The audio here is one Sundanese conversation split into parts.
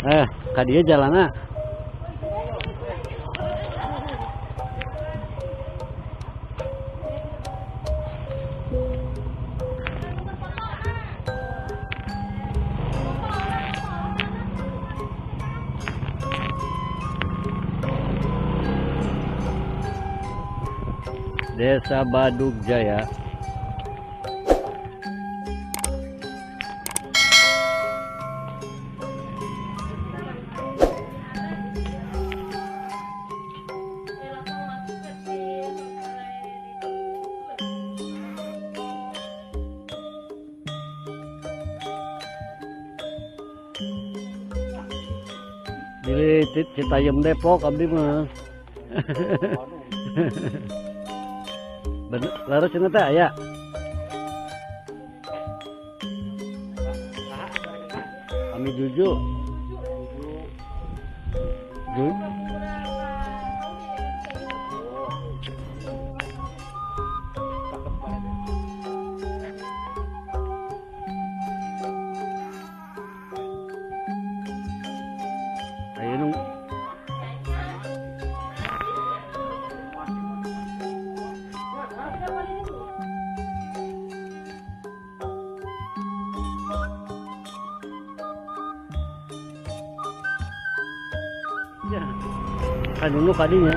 Ka dieu jalanna. Desa Badug Jaya. Di Citayam Depok abdi mah. Bener, laras cenah teh aya. Kami Juju. Ju. Ayo nung. Ya, kan dulu kadinya.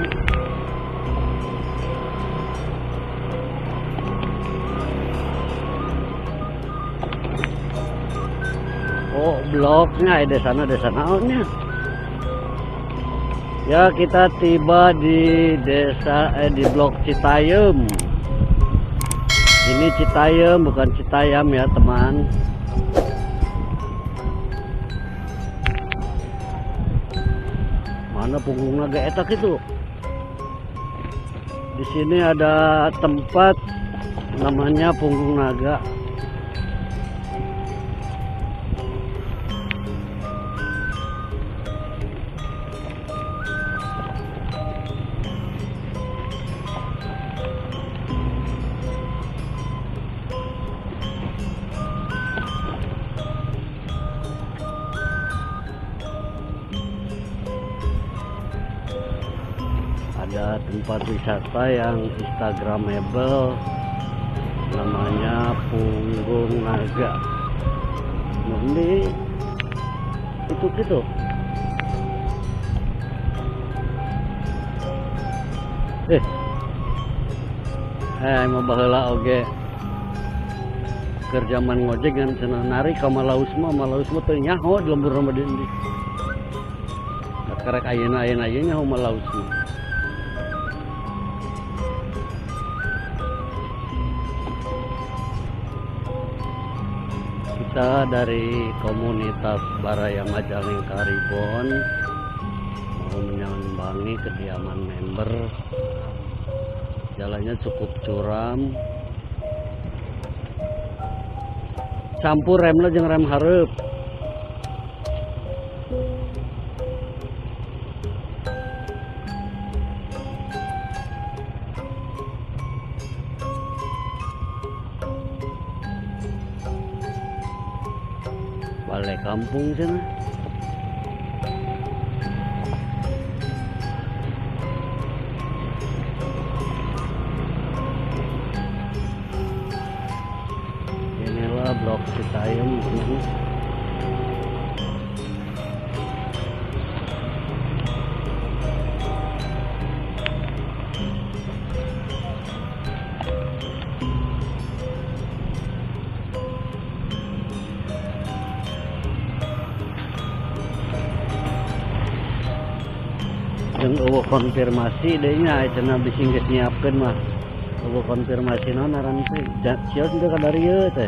Oh, bloknya desa desa naonnya. Ya, kita tiba di desa di blok Citayam. Ini Citayam bukan Citayam ya, teman. Mana punggung naga etak itu? Di sini ada tempat namanya Punggung Naga. Ada tempat wisata yang instagramable namanya Punggung Naga. Nanti itu gitu. Mau baheula oge keur zaman ngojek ngan cenah narik ka Malaus mah, Malaus mah teu nyaho di lembur mah di endi. Karek ayeuna-ayeuna ieu nyaho Malaus mah. Kita dari komunitas Baraya Majalengka Reborn mau menyambangi kediaman member. Jalannya cukup curam. Campur remna jeung rem hareup. Balai kampung sana. Inilah blok Citayam, teman. Jeung eueuh konfirmasi deui nya cenah bisi geus nyiapkeun mah. Eueuh konfirmasi naon ngaran teh? Sios teu ka darieu teh.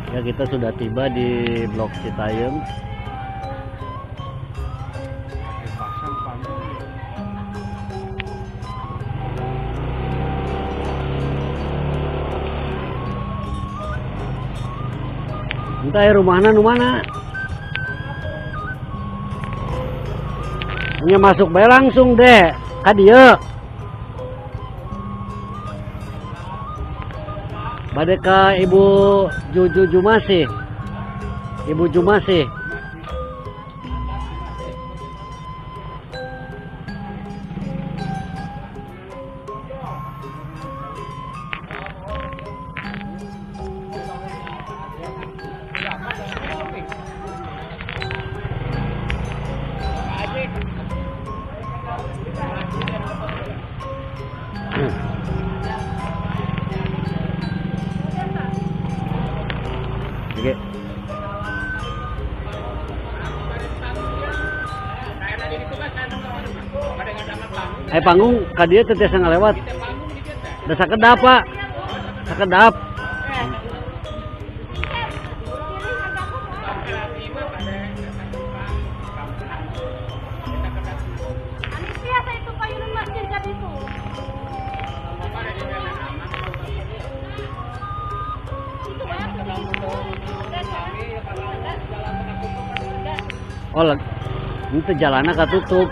Ya, kita sudah tiba di blok Citayam. Entah ya rumahna nu mana. Nya masuk bae langsung deh ka dieu. Bade ka Ibu Juju Jumasih. Ibu Jumasih. Oke. Panggung ka dieu teh tiasa ngalewat. Da sakedap, Pak. Sakedap. Oh, itu jalannya katutup.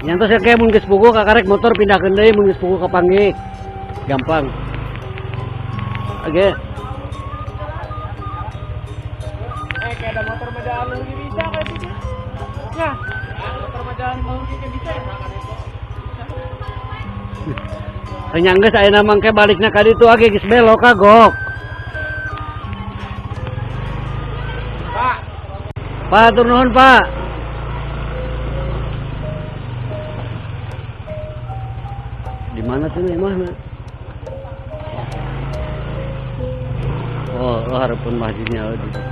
Nyantos ya kayak mun geus puguh kakarek motor pindahkeun deui mun geus puguh ka panggih. Gampang. Oke. Kayak ada motor mah jalan lagi bisa kayak gitu. Ya, motor mah jalan lagi bisa ya. Renyang geus ayeuna mangke balikna ka ditu age geus belok kagok. Pak. Pak, atur nuhun, Pak. Di mana tuh nih mana? Oh, lo harapun masjidnya oh, di.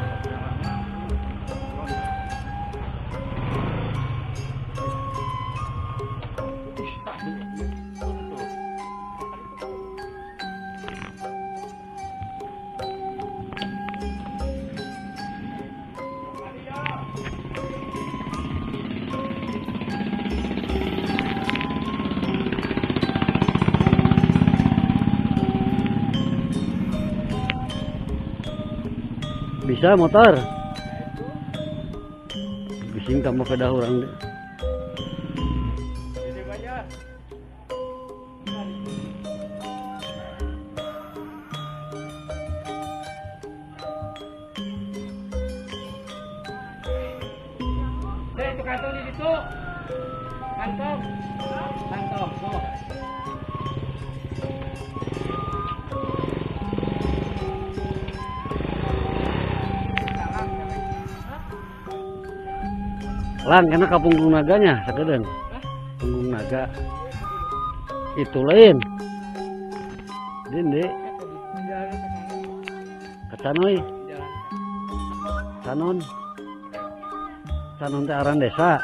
Bisa motor. Bising tambah kedah orang deh. Itu kantong di situ. Kantong. Kantong. Oh. Lang, karena ke punggung naganya, sakedeung. Punggung naga. Itu lain. Dinde. Kacanoy. Canon. Canon teh aran desa.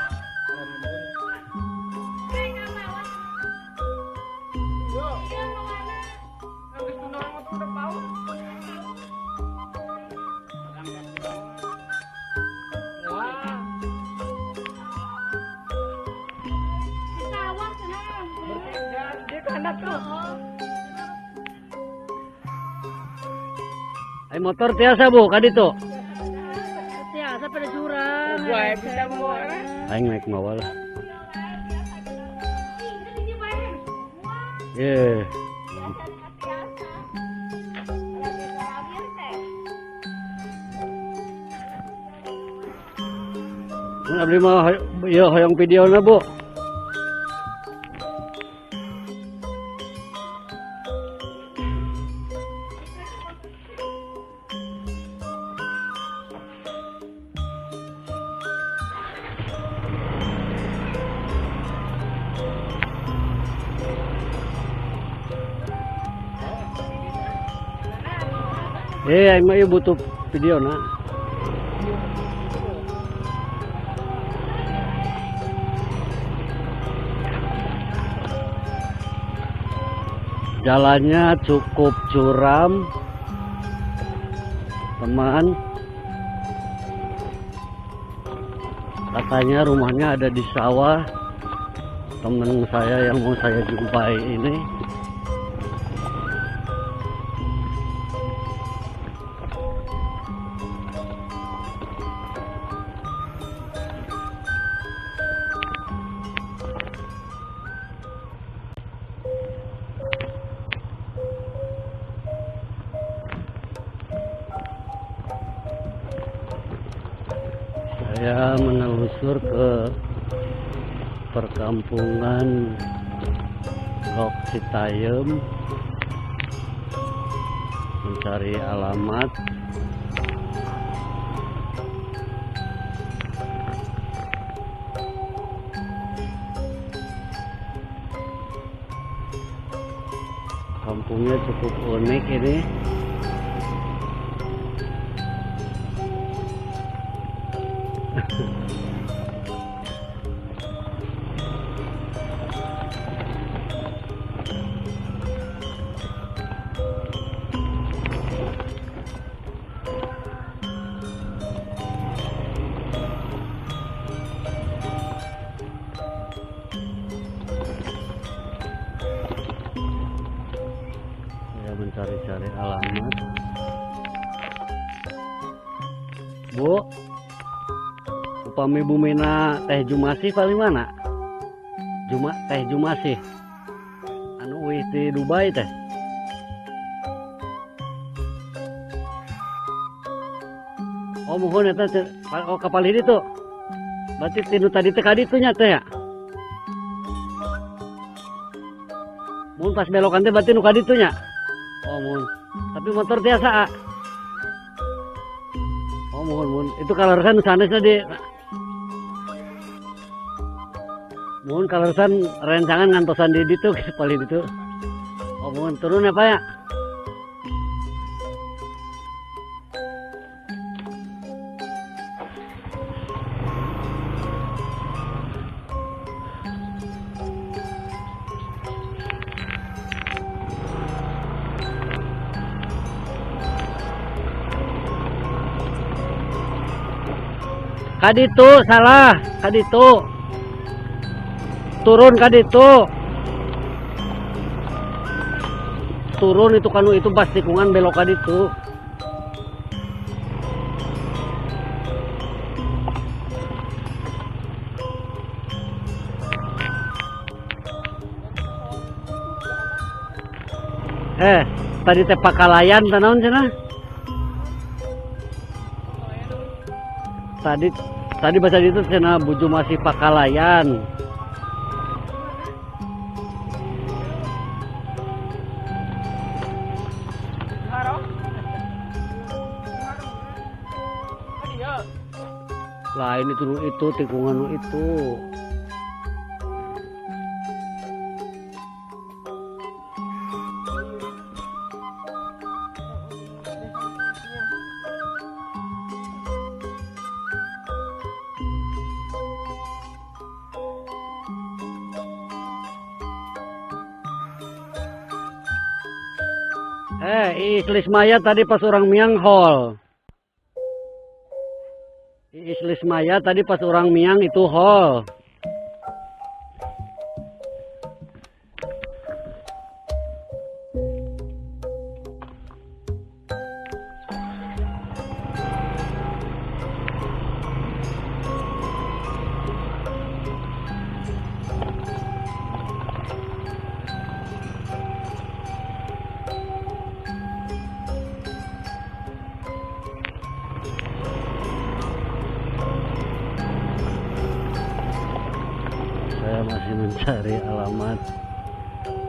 Ay motor tiasa Bu, ka ditu. Tiasa pada jurang. Gua bisa bawa. Aing naik mawa lah. Ye. Mun abdi mah ieu hoyong videona Bu. Aing mah ieu butuh video na. Jalannya cukup curam, teman. Katanya rumahnya ada di sawah. Teman saya yang mau saya jumpai ini. Saya menelusur ke perkampungan Lok Citayam mencari alamat. Kampungnya cukup unik ini. Mencari-cari alamat. Bu, upami bumina Teh Jumasih paling mana? Teh Jumasih anu uih di Dubai teh. Oh mohon eta teh, oh kapal ini tuh. Berarti tinu tadi teh kaditu nya teh ya. Mun pas belokan teh berarti nu kaditu nya. Oh mohon, tapi motor tiasa. Oh mohon mohon, itu kaleresan sanesna di. Mohon kaleresan rencangan ngantosan di ditu paling ditu. Oh mohon turun ya Pak ya. Kaditu salah, kaditu. Turun kaditu. Turun itu kanu itu pas tikungan belok kaditu. Tadi teh pakalayan teh naon cenah? Tadi baca itu cenah buju masih pakalayan. Lain itu itu tikungan itu. Iis Lismaya tadi pas orang miang hall. Iis Lismaya tadi pas orang miang itu hall. Saya masih mencari alamat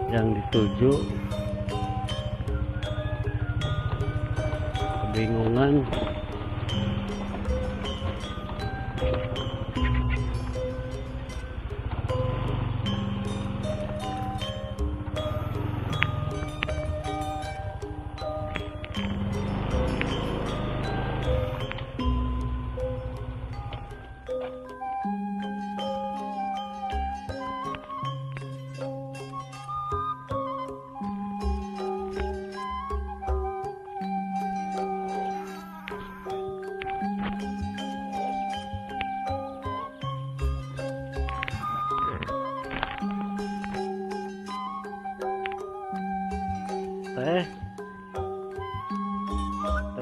yang dituju. Kebingungan.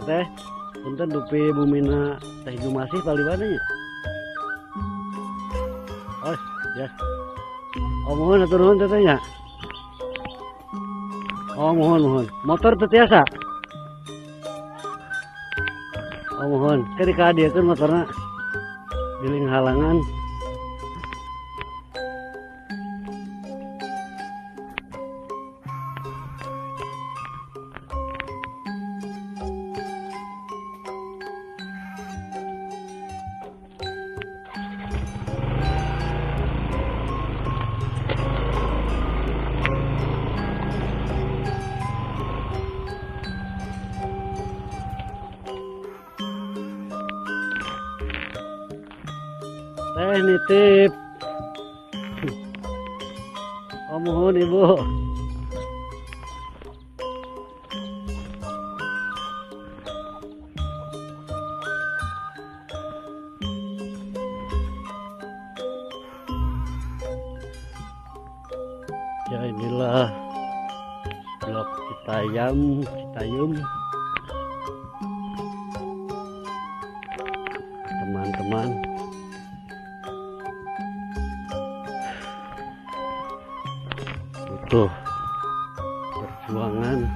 Teh, punten dupi bumina Teh Jumasih paling mana nya? Oh, ya. Oh, mohon atur nuhun teteh nya. Oh, mohon mohon. Motor teu tiasa? Oh, mohon. Ke dikadieukeun motorna. Biling halangan. Teh nitip. Oh, mohon Ibu. Ya, inilah blok Citayam, Citayam. Teman-teman. Butuh perjuangan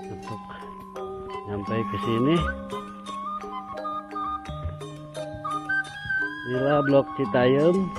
untuk nyampe ke sini. Inilah blok Citayam.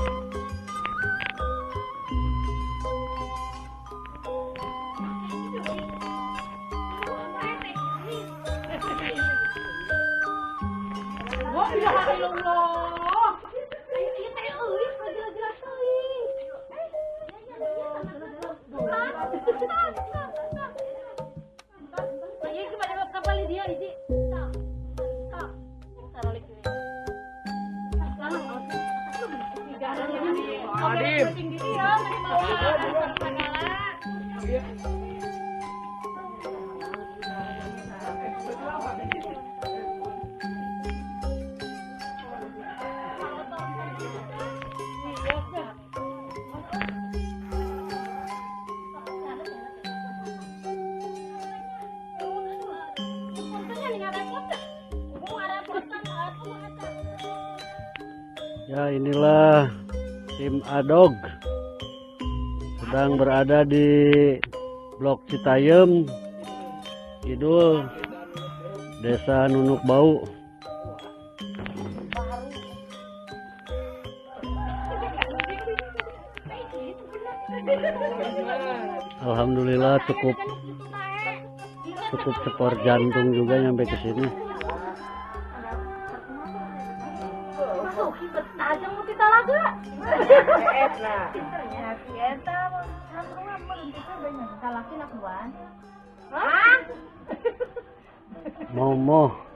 Ya, inilah tim Adog sedang berada di Blok Citayam Kidul, Desa Nunuk Bau. Alhamdulillah cukup sepor jantung juga nyampe ke sini. Momo.